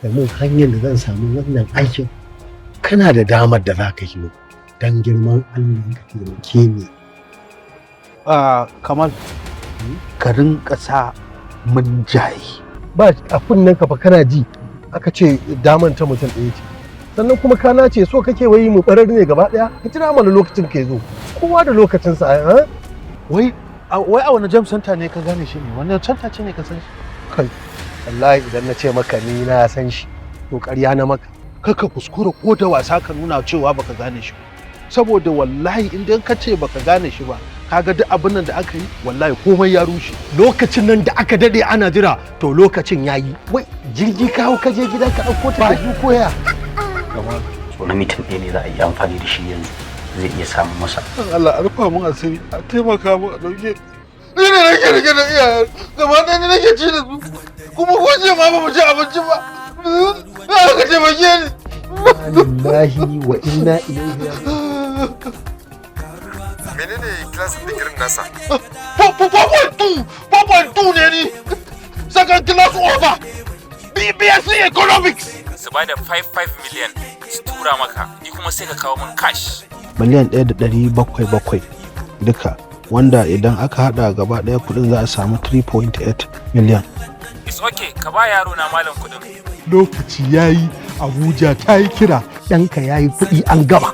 Kai mun hanyar da zan samu wannan aikin. Kana da damar da za ka yi, don girman Allah ka taimake ni. Kamal, ka rinka sa mun jaye. Ba a kunnen ka fa, kana ji aka ce daman ta mutum ɗaya ce, sannan kuma kana ce so kake wai mu barar ne gaba ɗaya. Ka jira mana lokacin ka zo, kowa da lokacinsa a. Wai a wani job center ne ka gane shi ne? Wani center ce ne ka san shi? Kai, wallahi idan na ce maka ni na san shi, to ƙarya na maka. Kaka kuskura ko da wasa ka nuna cewa baka gane shi ba, saboda wallahi idan ka ce baka gane shi ba, kaga duk abin nan da aka yi, wallahi komai ya rushe. Lokacin nan da aka dade ana jira, to lokacin yayi. Wai jirgi kawo ka je gida ka ɗauko ta da koya. So na mutum ɗaya ne za a yi amfani da shi yanzu, zai iya samun masa. Allah a rufa mun asiri, a taimaka mun, a dauke ni. Ne nake rike da iyaye gaba ɗaya, ni nake ci da su, kuma ko ce ma ba mu ci abinci ba, za ka taimake ni. Lillahi wa inna ilaihi raji'un. Menene class digirin nasa? 4.2, 4.2 ne ni, second class over, BSc Economics. Su ba da 55 million su tura maka, ni kuma sai ka kawo min cash. 1,707,000 duka, wanda idan aka hada gaba daya kudin za a samu 3.8 miliyan. It's okay, ka ba yaro na malam kudin. Lokaci yayi, Abuja ta yi kira. Ɗanka yayi kuɗi, an gama.